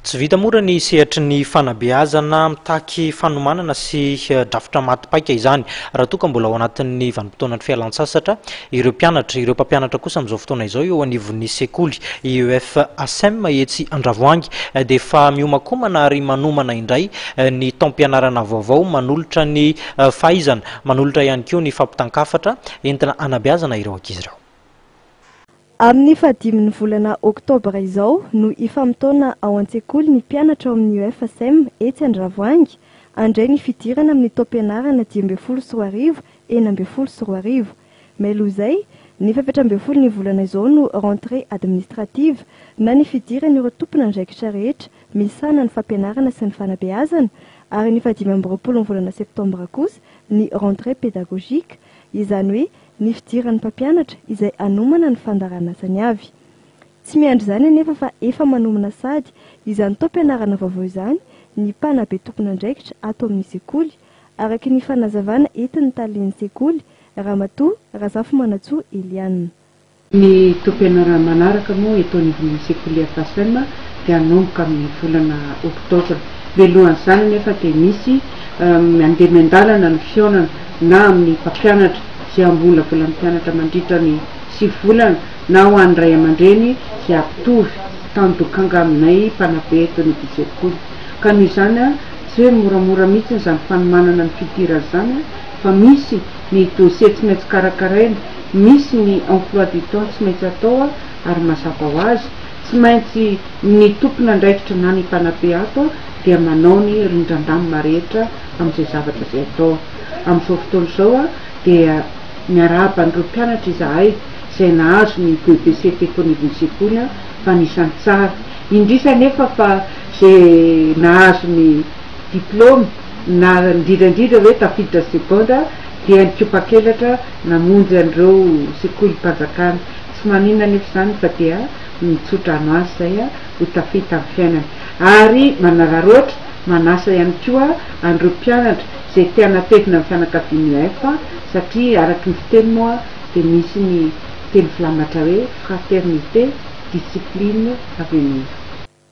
Tsy vita mora ny sehatry ny fanabeazana, mitaky fanomanana sy drafitra maty paika izany. Raha toa ka mbola ao anatin'ny vanim-potoanan'ny fialantsasatra ireo mpianatra, ireo mpampianatra kosa amin'izao fotoana izao eo anivon'ny sekoly IEF ASEM etsy Andravoahangy dia efa miomankomana ary manomana indray ny taom-pianarana vaovao manolotra ny fahaizana, manolotra ihany koa ny fampitan-kafatra entina hanabeazana ireo ankizy ireo. Amin'ny fahadimin'ny volana oktobra izao no hifamotoana ao an-tsekoly ny mpianatra ao amin'ny UFSM etsy Andravoahangy handray ny fidirana amin'ny taom-pianarana 2015 2016. Mialoha izay, ny fahefatra ambin'ny folo ny volana izao no rentrée administrative na ny fidiran'ireo tompon'andraikitra rehetra misahana ny fampianarana sy ny fanabeazana ary ny fahadimy amby roapolo ny volana septambra kosa ny rentrée pédagogique, izany hoe ny fidiran'ny mpampianatra izay hanomana ny fandaharanasany avy. Tsy miandry izany anefa fa efa manomana sady izany taom-pianarana vaovao izany ny mpanabe tompon'andraikitra ato amin'ny sekoly, araka ny fanazavana entin'ny talen'ny sekoly, Ramatoa Razafimanantsoa Eliane. Ny taom-pianarana manaraka moa eto anivon'ny sekoly FSM dia hanomboka amin'ny volana oktobra. Mialohan'izany anefa dia misy mandeha miandalana ny fihaonana na amin'ny mpampianatra izay hamolavola ny mpianatra mandritra ny 9 volana na ho an'ny ray aman-dreny izay hampitovy tandokanga aminay mpanabe eto anivon'ny sekoly. Ka noho izany tsy hoe moramora mihitsy izany fanomanana ny fidirana izany fa misy ny dossier tsy maintsy karakaraina, misy ny emploi du temps tsy maintsy atao ary mazava ho azy tsy maintsy ny tompon'andraikitra na ny mpanabe ato dia manao ny rindran-damina rehetra amin'izay zavatra izay atao. Amin'izao fotoana izao dia miarahaba an'ireo mpianatra izahay izay nahazo ny BEPC teto anivon'ny sekoly fa anisan'ny tsara. Indrisy anefa fa izay nahazo ny diplaoma na indrindra indrindra hoe tafiditra seconde dia nikopakelatra namonjy an'ireo sekolim-panjakana. Tsy maninona anefa izany fa dia mitso-drano azy izay ho tafita amin'ny fiainany. Ary manararaotra manasa ihany koa an'ireo mpianatra izay te hanatevina ny fianakavian'ny UF satria araka ny fiteny moa dia misy ny teny filamatra hoe fraternité, discipline, avenir.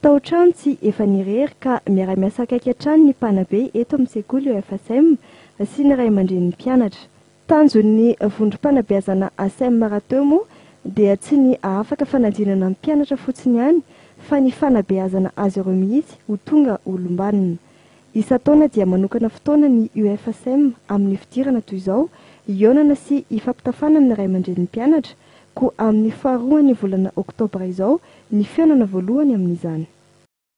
Tao-trano tsy efa nirery ka miara-miasa akaiky hatrany ny mpanabe eto amin'ny sekoly EFSM sy ny ray aman-drenin'ny mpianatra. Tanjon'ny vondrom-panabeazana ASEM rahateo moa dia tsy ny hahafaka fanadinana ny mpianatra fotsiny ihany fa ny fanabeazana azy ireo mihitsy ho tonga olom-banona. Isan-taona dia manokana fotoana ny UFSM amin'ny fidirana toy izao hihaonana sy hifampitafana amin'ny ray aman-drenin'ny mpianatra, koa amin'ny faharoan'ny volana oktobra izao ny fihaonana voalohany amin'izany.